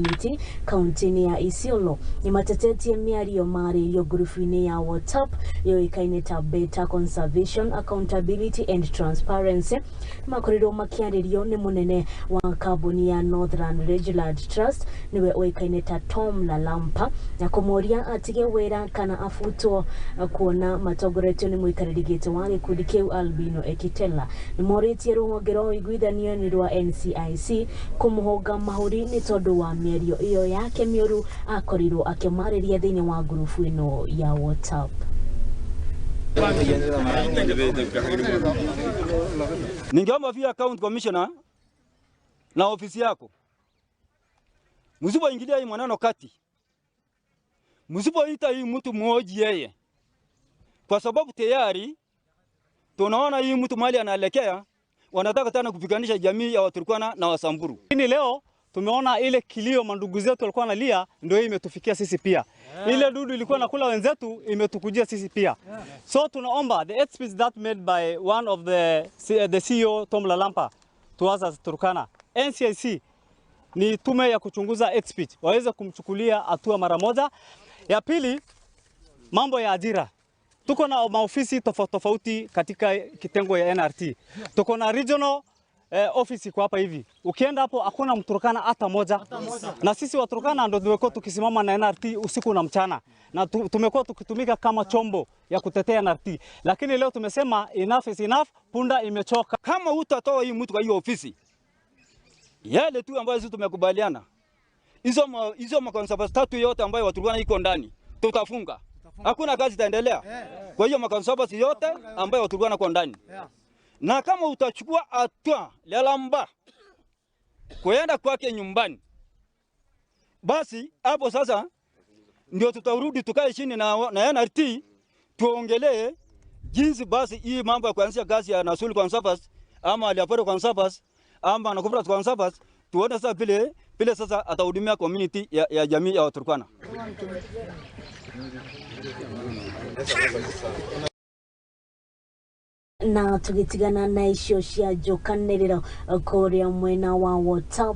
Community kaunti-inĩ ya Isiolo nĩmatetetie mĩario marĩirio ngurubu-inĩ ya WhatsApp yũĩkaine ta Better Conservation, Accountability and Transparency. Makorirwo makĩarĩrio nĩ mũnene wa kambuni ya Northern Rangeland Trust nĩwe ũĩkaine ta Tom Lalampa na kũmũria atige wĩra kana abutwo kuona matongoretio nĩ mũikarĩri gĩtĩ wa gĩkundi kĩu Albino Ekitela. Nĩmorĩtie rũhonge rwa ũiguithanio rwa NCIC kũmũhũnga mahũri nĩ tondũ wa mĩario ĩyo yake mĩũru akorirwo akĩmarĩria thĩinĩ wa ngurubu ĩno ya WhatsApp. Ningeomba pia County Commissioner na ofisi yako, msipoingilia hii maneno kati, msipoita hii mtu mmoja yeye, kwa sababu tayari tunaona hii mtu mali anaelekea, wanataka tena kupiganisha jamii ya Waturkana na Wasamburu. Lakini leo tumeona ile kilio mandugu zetu walikuwa wanalia ndio imetufikia sisi pia. Ile dudu ilikuwa nakula wenzetu imetukujia sisi pia. So tunaomba the hate speech that made by one of the CEO Tom Lalampa to us as Turkana, NCIC ni tume ya kuchunguza hate speech, waweze kumchukulia hatua mara moja. Ya pili, mambo ya ajira. Tuko na maofisi tofauti tofauti katika kitengo ya NRT. Tuko na regional office kwa hapa hivi. Ukienda hapo hakuna Mturkana hata moja. Na sisi Waturkana ndio tumekuwa tukisimama na NRT usiku na mchana. Na tumekuwa tukitumika kama chombo ya kutetea NRT. Lakini leo tumesema enough is enough, punda imechoka. Kama hutatoa hii mtu kwa hiyo ofisi, yale tu ambayo sisi tumekubaliana, hizo makonservators tatu yote ambayo Waturkana iko ndani, tutafunga. Hakuna kazi itaendelea. Kwa hiyo makonservators yote ambayo Waturkana kwa ndani. Na kama utachukua hatua Lalamba kuenda kwake nyumbani, basi hapo sasa ndio tutarudi tukae chini na NRT tuongelee jinsi basi hii mambo ya kuanzia kazi ya Nasuli Conservers ama Aliaporo Conservers ama Nakupra Conservers, tuone sasa vile sasa atahudumia community ya jamii ya Waturkana. Na tugitigana na icio cia njukanĩrĩro kũrĩa mwena wa WhatsApp.